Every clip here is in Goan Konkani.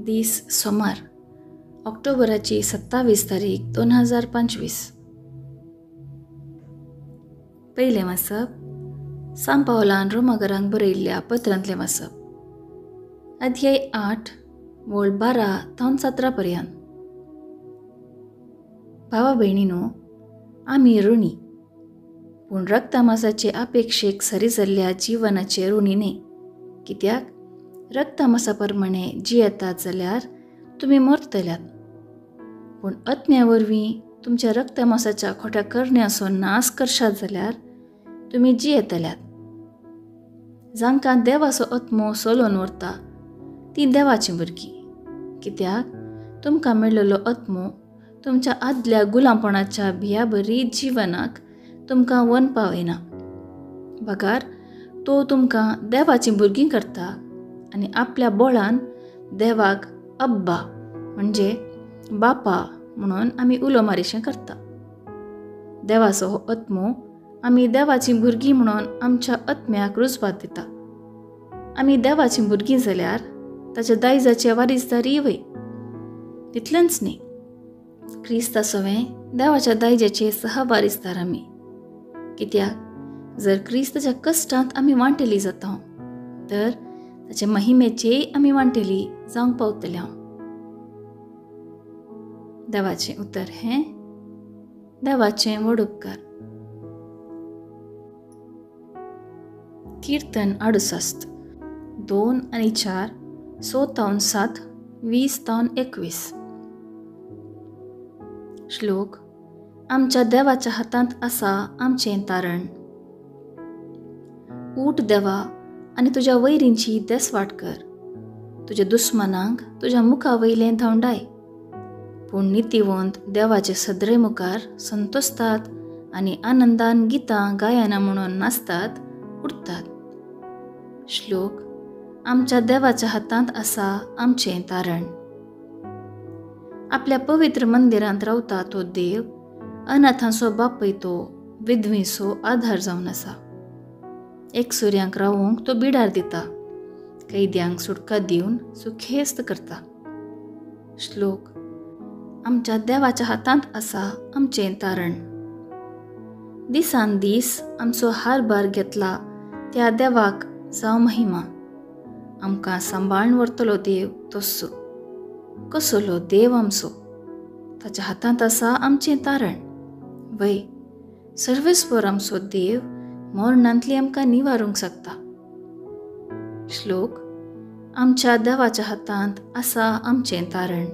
दीस सोमार, ऑक्टोबराची 27 तारीख 2025. पयलें वाचप सांत पावलान रोमागरांक बरयल्ल्या पत्रांतलें वाचप, अध्याय 8 वळ 12 तावन 17 पर्यंत. भावा भयणीनो, आमी ऋणी, पूण रक्तमासाचे अपेक्षेक सरी जाल्ल्या जिवनाचे ऋणी न्हय. कित्याक रक्तमासा प्रमाणे जियेतात जाल्यार तुमी मरतल्यात, पूण आत्म्या वरवीं तुमच्या रक्तमासाच्या खोट्या करण्याचो नाश करशात जाल्यार तुमी जियेतल्यात. जांकां देवाचो आत्मो सोलोवन व्हरता तीं देवाचीं भुरगीं. कित्याक तुमकां मेळिल्लो आत्मो तुमच्या आदल्या गुलामपणाच्या भियाबरी जिवनाक तुमकां वन पावयना, बगार तो तुमकां देवाचीं भुरगीं करता आनी आपल्या बोळान देवाक अब्बा म्हणजे बापा म्हणून आमी उलो मारिशें करता. देवाचो हो आत्मो आमी देवाचीं भुरगीं म्हणून आमच्या आत्म्याक रुजवात दिता. आमी देवाचीं भुरगीं जाल्यार ताच्या दायजाचे वारीसदारी वय. तितलेंच न्ही, क्रिस्ता सवें देवाच्या दायजाचे सहवारीसदार आमी. कित्याक जर क्रिस्ताच्या कश्टांत आमी वांटेली जाता तर ताचे महिमेचेय आमी वांटेली जावंक पावतले. देवाचें उतर हें देवाचें व्हड उपकार. कीर्तन 68 2 आणि 4, 6 तावन 7, 20 तावन 21. श्लोक: आमच्या देवाच्या हातांत आसा आमचें तारण. उठ देवा आनी तुज्या वैरींची देसवाट कर, तुज्या दुस्मानांक तुज्या मुखा वयलें धांवडाय. पूण नितीवंत देवाचे सदरे मुखार संतोसतात आनी आनंदान गितां गायनां म्हणून नाचतात उरतात. श्लोक: आमच्या देवाच्या हातांत आसा आमचें तारण. आपल्या पवित्र मंदिरांत रावता तो देव अनाथांचो बापय तो विधवींचो आधार जावन आसा. एकसुऱ्यांक रावूंक तो बिडार दिता, कैद्यांक सुटका दिवन सुखेस्त करता. श्लोक: आमच्या देवाच्या हातांत आसा आमचें तारण. दिसान दीस आमचो हारभार घेतला त्या देवाक जावं महिमा. आमकां सांबाळून व्हरतलो देव तस्सो. कसलो देव आमचो, ताच्या हातांत आसा आमचें तारण. वय, सर्वेस्पर आमचो देव मरणांतली आमकां निवारूंक शकता. श्लोक: आमच्या देवाच्या हातांत आसा आमचें तारण.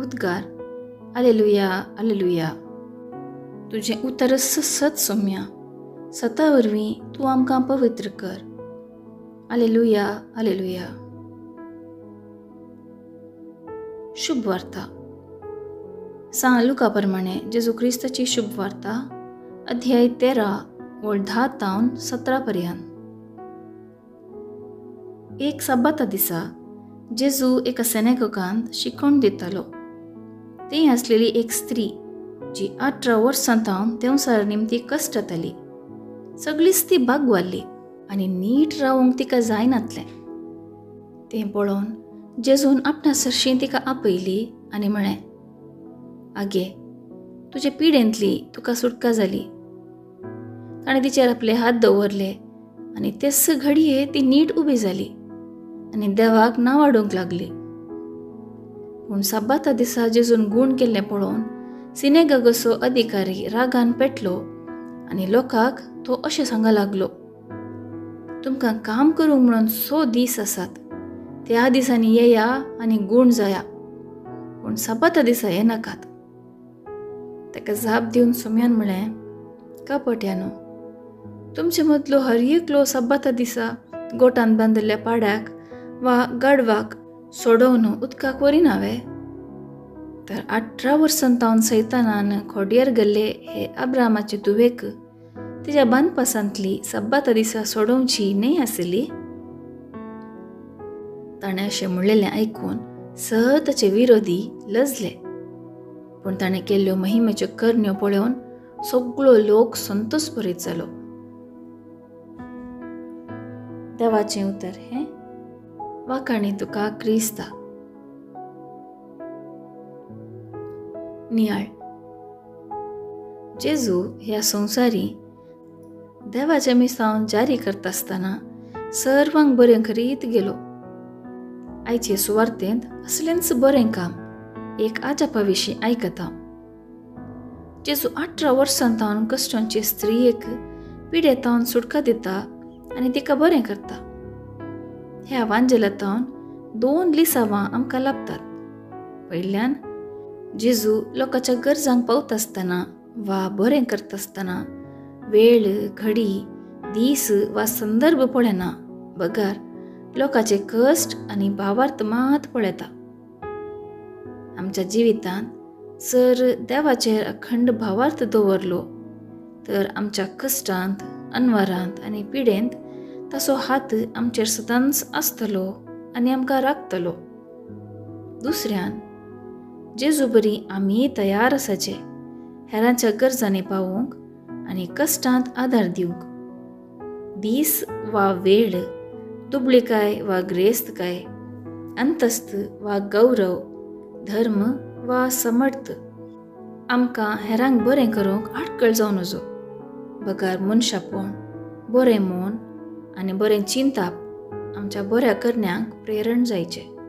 उद्गार: आलेलुया, आलेलुया. तुजें उतर सत सोम्या, सता वरवीं तूं आमकां पवित्र कर. आलेलुया, आलेलुया. शुभ वार्ता सांत लुका प्रमाणे जेजू क्रिस्ताची शुभ वार्ता, अध्याय 13 वळ 10 तावन 17 पर्यंत. एक सब्बाता दिसा जेजू एका सेनेगोगांत शिकोवन दितालो. थंय आसलेली एक स्त्री जी 18 वर्सां तावन देंवसार निमती कश्टताली. सगळीच ती बागवाल्ली आनी नीट रावूंक तिका जायनातलें. तें पळोवन जेजून आपणा सरशीं तिका आपयली आनी म्हळें, आगे, तुजे पिडेंतली तुका सुटका जाली. ताणें तिचेर आपले हात दवरले आनी तेच घडये ती नीट उबी जाली आनी देवाक नावाडूंक लागली. पूण सब्बाता दिसा जेजून गूण केल्लें पळोवन सिनेगागोचो अधिकारी रागान पेटलो आनी लोकांक तो अशें सांगा लागलो, तुमकां काम करूंक म्हणून 6 दीस आसात, त्या दिसांनी येया आनी गूण जाया, पूण सब्बाता दिसा येनाकात. ताका जाप दिवन सोम्यान म्हळें, कपट्यानो, तुमचे मदलो हर एकलो सब्बाता दिसा गोटान बांदिल्ल्या पाड्याक वा गाडवाक सोडोवन उदकाक व्हरिना वे? तर 18 वर्सां तावन सैतानान खोडयेर गेल्ले हे अब्रामाचे धुवेक तिच्या बांदपासांतली सब्बाता दिसा सोडोवची न्हय आसली? ताणें अशें म्हणलेलें आयकून सह ताचे विरोधी लजले. पूण ताणें केल्ल्यो महिमेच्यो करण्यो पळोवन सगळो लोक संतोष भरीत जालो. देवाचें उतर हें वाखाणी तुका क्रिस्ता. नियाळ. जेजू ह्या संवसारी देवाचें मिसांव जारी करता आसतना सर्वांक बरें करीत गेलो. आयचे सुवार्तेंत असलेंच बरें काम एक आजापा विशीं आयकता. जेजू 18 वर्सां तावन कश्टांचे स्त्रियेक पिडेतावन सुटका दिता आनी तिका बरें करता. ह्या वांजेलातावन 2 लिसावां आमकां लाभतात. पयल्यान जेजू लोकांच्या गरजांक पावता आसतना वा बरें करता आसतना वेळ, घडी, दीस वा संदर्भ पळयना, बगर लोकांचे कश्ट आनी भावार्थ मात पळयता. आमच्या जिवितांत जर देवाचेर अखंड भावार्थ दवरलो तर आमच्या कश्टांत, अनवारांत आनी पिडेंत ताचो हात आमचेर सदांच आसतलो आनी आमकां राखतलो. दुसऱ्यान जेजू बरी आमी तयार आसाचे हेरांच्या गरजांनी पावोवंक आनी कश्टांत आदार दिवंक. दीस वा वेळ, दुबळीकाय वा ग्रेस्तकाय, अंतस्त वा गौरव, धर्म वा समर्थ आमकां हेरांक बरें करूंक आडखळ जावं नजो, बगर मनशापण, बरें मन आनी बरें चिंताप आमच्या बऱ्या करण्यांक प्रेरण जायचें.